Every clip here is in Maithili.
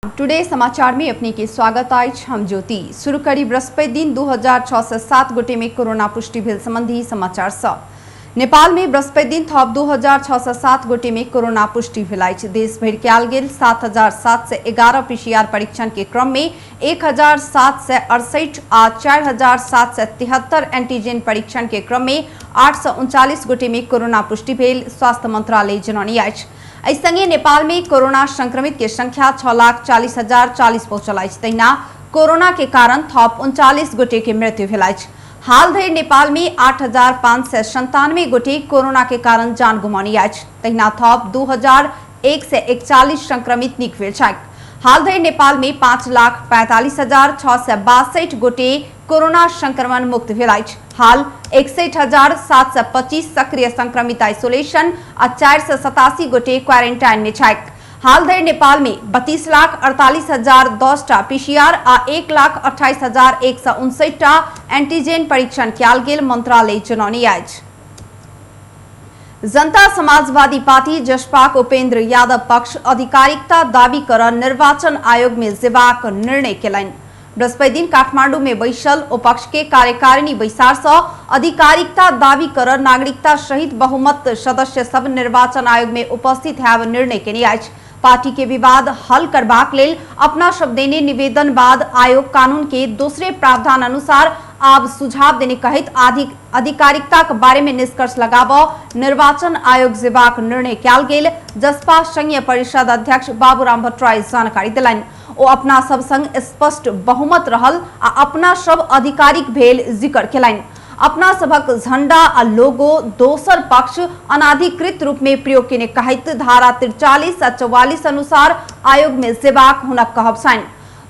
टुडे समाचार में अपने के स्वागत अछि। हम ज्योति। शुरू करी बृहस्पति दिन 2607 गोटे में कोरोना पुष्टि भेल संबंधी समाचार सँ। नेपाल में बृहस्पति दिन थप 2607 गोटे में कोरोना पुष्टि भेल अछि। देश भरि कयल गेल 7711 पीसीआर परीक्षण के क्रम में 1768 आ 4773 एंटीजन परीक्षण के क्रम में 839 गोटे में कोरोना पुष्टि भेल स्वास्थ्य मंत्रालय जनौने अछि। एहि संगे नेपाल में कोरोना संक्रमित के संख्या 6,40,040 पहुंचल अछि। तहिना कोरोना के कारण थप 39 गोटे के मृत्यु भेल अछि। हाल धरि नेपाल में 8,597 गोटे कोरोना के कारण जान गुमानी अछि। तहिना थप 2,141 संक्रमित निक भेल छथि। हाल धरि नेपाल में 5,45,662 गोटे कोरोना संक्रमण मुक्त भेल अछि। हाल 61,725 सक्रिय संक्रमित आइसोलेशन आ 487 गोटे क्वारेंटाइन में छथि। हाल धरि नेपाल में 32,48,010 टा पीसीआर आ 1,28,159 टा एंटीजन परीक्षण कयल गेल मंत्रालय जनौने अछि। जनता समाजवादी पार्टी जसपाक उपेंद्र यादव पक्ष आधिकारिकता दावी कर निर्वाचन आयोग में जेबाक निर्णय केलनि। बृहस्पति दिन काठमांडू में बैसल ओ पक्ष के कार्यकारिणी बैसार से आधिकारिकता दावी कर नागरिकता सहित बहुमत सदस्य सब निर्वाचन आयोग में उपस्थित have निर्णय केने अछि। पार्टी के विवाद हल करबाक लेल अपना शब्द देने निवेदन बाद आयोग कानून के दूसरे प्रावधान अनुसार आब सुझाव देने कहित आधिकारिकता के बारे में निष्कर्ष लगाब निर्वाचन आयोग जेबाक निर्णय कयल गेल जसपा संघीय परिषद अध्यक्ष बाबूराम भट्टराई जानकारी दिलनि। ओ अपना सब संग स्पष्ट बहुमत रहल आ अपना सब आधिकारिक भेल जिक्र केलनि। अपना सबक झंडा आ लोगो दोसर पक्ष अनाधिकृत रूप में प्रयोग केने कहैत धारा 43 आ 44 अनुसार आयोग में जेबाक हुनक कहब छनि।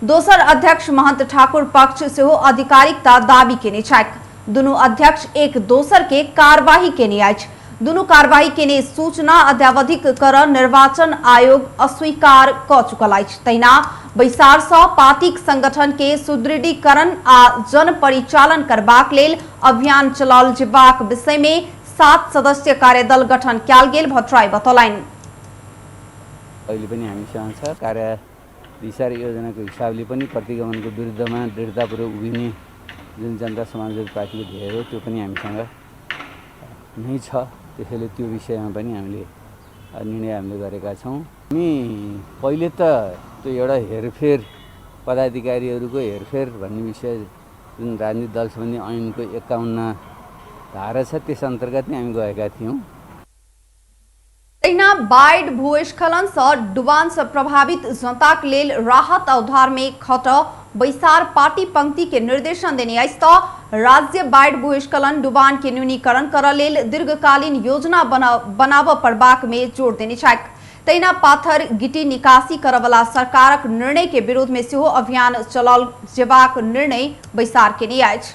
दोसर अध्यक्ष महंत ठाकुर पक्ष सेहो आधिकारिकता दावी केने छथि। दुनू अध्यक्ष एक दोसर के कार्यवाही केने अछि। दुनू कार्यवाही केने सूचना अद्यावधिक कर निर्वाचन आयोग अस्वीकार क चुकल अछि। तहिना बैसार सँ पार्टीक संगठन के सुदृढ़ीकरण आ जन परिचालन करबाक लेल अभियान चलाओल जेबाक विषय में 7 सदस्य कार्यदल गठन कयल गेल भट्टराई बतौलनि। अहिले पनि हामीसँग छ कार्य दिशा र योजनाको हिसाबले पनि प्रतिगमनको विरुद्धमा दृढतापूर्वक उभिने जुन जनता समाजवादी पार्टीको ध्येय हो त्यो पनि हामीसँग नै छ। त्यसैले त्यो विषयमा पनि हामीले निर्णय हामीले गरेका छौँ। हामी पहिले त त्यो एउटा हेरफेर पदाधिकारीहरूको हेरफेर भन्ने विषय जुन राजनीतिक दल सम्बन्धी ऐनको 51 धारा छ त्यस अन्तर्गत नै हामी गएका थियौँ। तहिना बाढ़ि भूस्खलन सँ डुबान सँ प्रभावित जनताक लेल राहत आ उद्धार में खट बैसार पार्टी पंक्ति के निर्देशन देने अछि त राज्य बाढ़ि भूस्खलन डुबान के न्यूनीकरण कर लेल दीर्घकालीन योजना बनाबऽ पड़बाक में जोर देने छथि। तहिना पाथर गिटी निकासी करवला सरकारक निर्णय के विरोध में सेहो अभियान चलाओल जेबाक निर्णय बैसार केने अछि।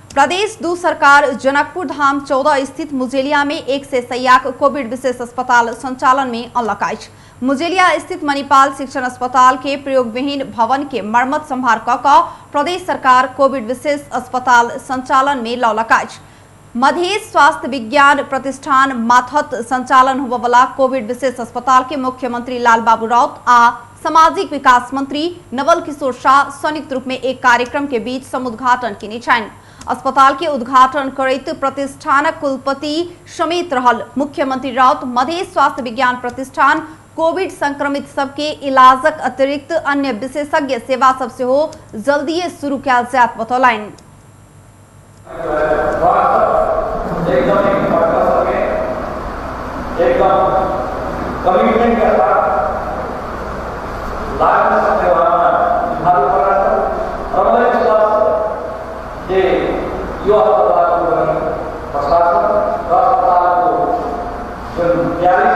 प्रदेश 2 सरकार जनकपुर धाम 14 स्थित मुजेलिया में 100 शैयाक कोविड विशेष अस्पताल संचालन में अनलक अछि। मुजेलिया स्थित मणिपाल शिक्षण अस्पताल के प्रयोगविहीन भवन के मरम्मत संभार क प्रदेश सरकार कोविड विशेष अस्पताल संचालन में लौलक अछि। मधेश स्वास्थ्य विज्ञान प्रतिष्ठान माथत संचालन होबयवला कोविड विशेष अस्पताल के मुख्यमंत्री लालबाबू राउत आ सामाजिक विकास मंत्री नवल किशोर शाह संयुक्त रूप में एक कार्यक्रम के बीच समुद्घाटन केने छनि। अस्पताल के उद्घाटन करैत प्रतिष्ठानक कुलपति समेत रहल मुख्यमंत्री राउत मधेश स्वास्थ्य विज्ञान प्रतिष्ठान कोविड संक्रमित सबके इलाजक अतिरिक्त अन्य विशेषज्ञ सेवा सब सेहो जल्दिए शुरू कयल जायत बतौलनि। यो अस्पतालको पनि प्रशासन र अस्पतालको जुन तयारी छ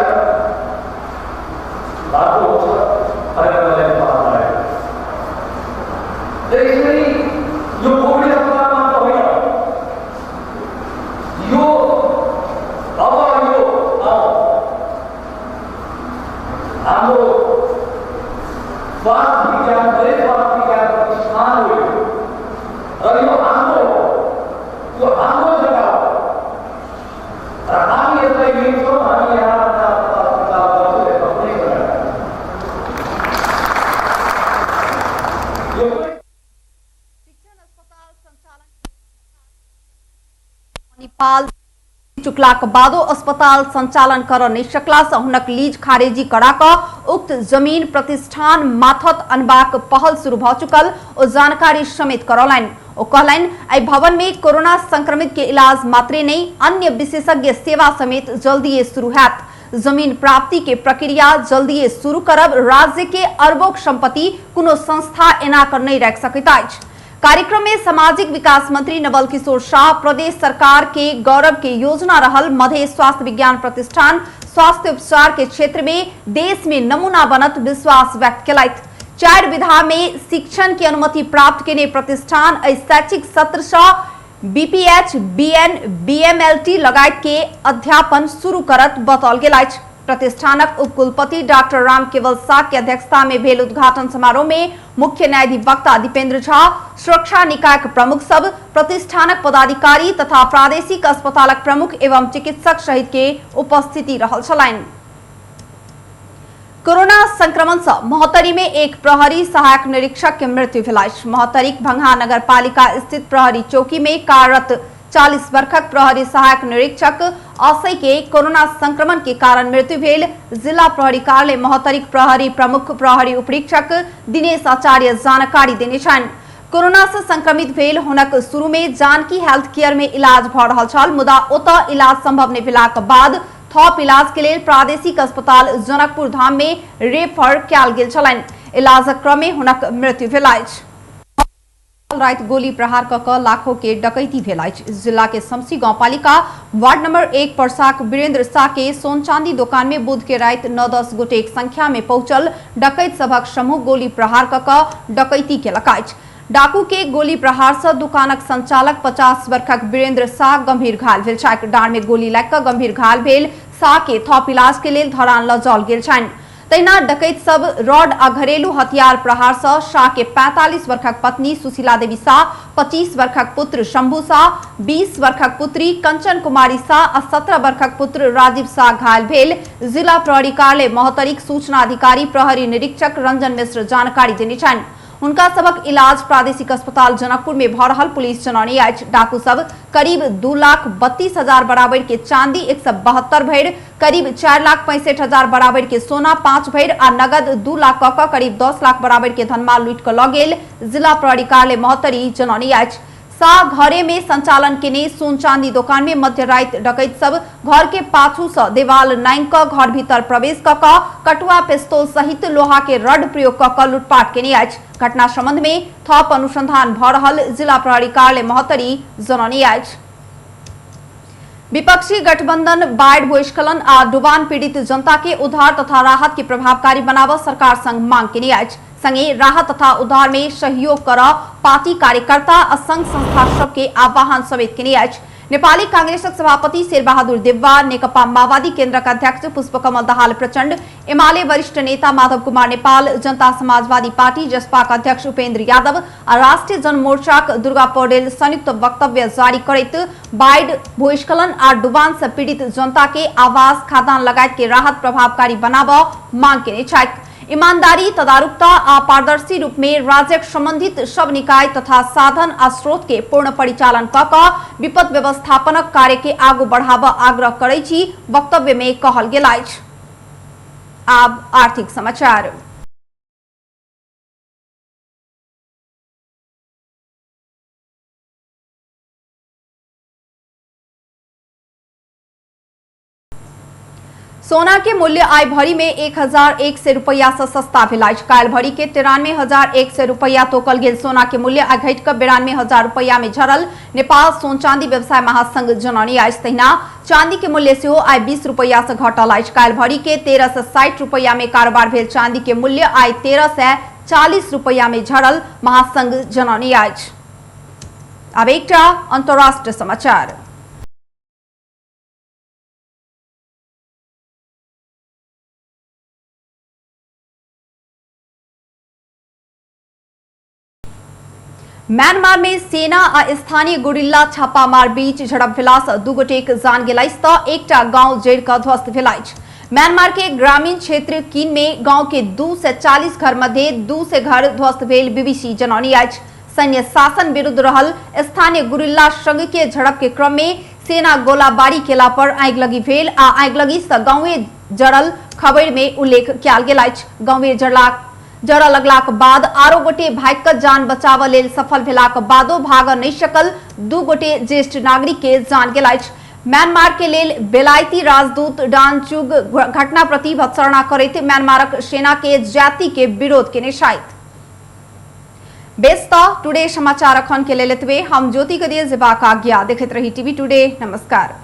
लागु हुन्छ भनेर मलाई लाग्यो। र यसरी यो कोभिड अस्पताल मात्र होइन, यो अब यो हाम्रो स्वास्थ्य विज्ञान स्वास्थ्य विज्ञान प्रतिष्ठान हो र यो हाम्रो जग्गा हो र हामी यसलाई लिन्छौँ। हामी यहाँ अस्पताल गर्छौँ। चुकलाक बादो अस्पताल संचालन कर नहि सकला सँ हुनक लीज खारेजी करा कऽ उक्त जमीन प्रतिष्ठान माथत अनबाक पहल शुरू भऽ चुकल ओ जानकारी समेत करौलनि। ओ कहलनि एहि भवन में कोरोना संक्रमित के इलाज मात्रे नहीं अन्य विशेषज्ञ सेवा समेत जल्दीए शुरू हैत। जमीन प्राप्ति के प्रक्रिया जल्दीए शुरू करब राज्य के अरबों संपत्ति कोनो संस्था एना कर नहीं राखि सकैत अछि। कार्यक्रम में सामाजिक विकास मंत्री नवल किशोर शाह प्रदेश सरकार के गौरव के योजना रहल मधेश स्वास्थ्य विज्ञान प्रतिष्ठान स्वास्थ्य उपचार के क्षेत्र में देश में नमूना बनत विश्वास व्यक्त केलथि। 4 विधा में शिक्षण की अनुमति प्राप्त केने प्रतिष्ठान एहि शैक्षिक सत्र सँ बीपीएच, बीएन, बीएमएलटी लगायत के अध्यापन शुरू करत बताओल गेल अछि। प्रतिष्ठानक उपकुलपति डॉक्टर राम केवल शाह के अध्यक्षता में भेल उद्घाटन समारोह में मुख्य न्यायाधिवक्ता दीपेंद्र झा, सुरक्षा निकाय के प्रमुख सब, प्रतिष्ठानक पदाधिकारी तथा प्रादेशिक अस्पतालक प्रमुख एवं चिकित्सक सहित के उपस्थिति रहल छलनि। कोरोना संक्रमण से महोत्तरी में एक प्रहरी सहायक निरीक्षक के मृत्यु भेल अछि। महोत्तरीक भंगहा नगरपालिका स्थित प्रहरी चौकी में कार्यरत 40 वर्षक प्रहरी सहायक निरीक्षक असई के कोरोना संक्रमण के कारण मृत्यु भेल। जिला प्रहरी कार्यालय महोत्तरीक प्रहरी प्रमुख प्रहरी उपरीक्षक दिनेश आचार्य जानकारी देने छनि। कोरोना से संक्रमित भेल हुनक शुरू में जानकी हेल्थ केयर में इलाज भ रहल छल, मुदा ओतऽ इलाज संभव नहि भेलाक बाद थप इलाज के लेल प्रादेशिक अस्पताल जनकपुर धाम में रेफर कयल गेल छलनि। इलाजक क्रम में हुनक मृत्यु भेल अछि। राति गोली प्रहार क कऽ लाखों के डकैती भेल अछि। जिला के समसी गांवपालिका वार्ड नंबर 1 परसाक वीरेंद्र शाह के सोन चांदी दुकान में बुध के राति 9-10 गोटेक संख्या में पहुंचल डकैत सभक समूह गोली प्रहार क कऽ डकैती केलक अछि। डाकू के गोली प्रहार से दुकानक संचालक 50 वर्षक वीरेंद्र शाह गंभीर घायल भेल छथि। डाँड़ में गोली लागि कऽ गंभीर घायल भेल शाह के थप इलाज के लेल धरान लऽ जाओल गेल छनि। तहिना डकैत सब रॉड आ घरेलू हथियार प्रहार से शाह के 45 वर्षक पत्नी सुशीला देवी शाह, 25 वर्षक पुत्र शंभू शाह, 20 वर्षक पुत्री कंचन कुमारी शाह आ 17 वर्षक पुत्र राजीव शाह घायल भेल। जिला प्रहरी कार्यालय महोत्तरीक सूचना अधिकारी प्रहरी निरीक्षक रंजन मिश्र जानकारी देने छनि। हुनका सबक इलाज प्रादेशिक अस्पताल जनकपुर में भ रहल पुलिस जनौने अछि। डाकू सब करीब 2,32,000 बराबर के चांदी 172 भरि, करीब 4,65,000 बराबर के सोना 5 भरि आ नगद 2 लाख क करीब 10 लाख बराबर के धनमाल लूटि कऽ लऽ गेल। जिला प्रहरी कार्यालय महोत्तरी जनौने अछि। शाह घरे में संचालन केने सोन चांदी दुकान में मध्य राति डकैत सब घर के पाछू से देवाल नांगि कऽ घर भीतर प्रवेश कऽ कऽ कटुआ पिस्तौल सहित लोहा के रड प्रयोग कऽ कऽ लूटपाट केने अछि। घटना संबंध में थप अनुसंधान भ रहल जिला प्रहरी कार्यालय महोत्तरी जनौने अछि। विपक्षी गठबंधन बाढ़ि भूस्खलन आ डुबान पीड़ित जनता के उद्धार तथा राहत के प्रभावकारी बनाबऽ सरकार संग मांग केने अछि। संगे राहत तथा उद्धार में सहयोग कर पार्टी कार्यकर्ता आ संघ संस्था सबके आह्वान समेत केने अछि। नेपाली कांग्रेसक सभापति शेरबहादुर देउवा, नेकपा माओवादी केन्द्रक अध्यक्ष पुष्पकमल दाहाल प्रचण्ड, एमाले वरिष्ठ नेता माधव कुमार नेपाल, जनता समाजवादी पार्टी जसपाक अध्यक्ष उपेन्द्र यादव आ राष्ट्रिय जनमोर्चाक दुर्गा पौडेल संयुक्त वक्तव्य जारी करैत बाढ़ि, भूस्खलन आ डुबान से पीड़ित जनता के आवास, खाद्यान्न लगायत के राहत प्रभावकारी बनाबऽ मांग केने छथि। ईमानदारी, तदारुकता आ पारदर्शी रूप में राज्यक संबंधित सब निकाय तथा साधन आ स्रोत के पूर्ण परिचालन क कऽ विपद व्यवस्थापनक कार्य के आगू बढ़ाबऽ आग्रह करै छी, वक्तव्य में कहल गेल अछि। आब आर्थिक समाचार। सोना के मूल्य आइ भरी में 1,100 रुपया से सस्ता भेल अछि। काल्हि भरी के 93,100 रुपया तोकल गेल सोना के मूल्य आइ घटि कऽ 92,000 रुपया में झरल। नेपाल सोन चांदी व्यवसाय महासंघ जनौने अछि। तहिना चांदी के मूल्य सेहो आइ 20 रुपया से घटल अछि। काल्हि भरी के 1,360 रुपया में कारोबार भेल चांदी के मूल्य आइ 1,340 रुपया में झरल महासंघ जनौने अछि। आब एकटा अंतर्राष्ट्रीय समाचार। म्यांमार में सेना आ स्थानीय गुरिल्ला छापामार बीच झड़प भेला से 2 गोटेक जान गेल अछि तऽ एकटा गांव जरि कऽ ध्वस्त भेल अछि। म्यांमार के ग्रामीण क्षेत्र कीन में गांव के 240 घर मध्य 200 घर ध्वस्त भेल बीबीसी जनौने अछि। सैन्य शासन विरुद्ध रहल स्थानीय गुरिल्ला संघ के झड़प के क्रम में सेना गोलाबारी केला पर आगिलगी भेल आ आगिलगी सँ गांवे जड़ल खबर में उल्लेख कयल गेल अछि। गांवे जरऽ लगलाक बाद आरो गोटे भागि कऽ जान बचाबऽ लेल सफल भेलाक बादो भागऽ नहि सकल 2 गोटे ज्येष्ठ नागरिक के जान गेल अछि। म्यांमार के लेल बेलायती राजदूत डानचुग घटना प्रति भत्सरना करैत म्यांमारक सेना के जाति के विरोध केने छथि। बेस त टुडे समाचार अखन के लेल एतबे। हम ज्योति के दिए जेबाक आज्ञा। देखैत रही टीवी टुडे। नमस्कार।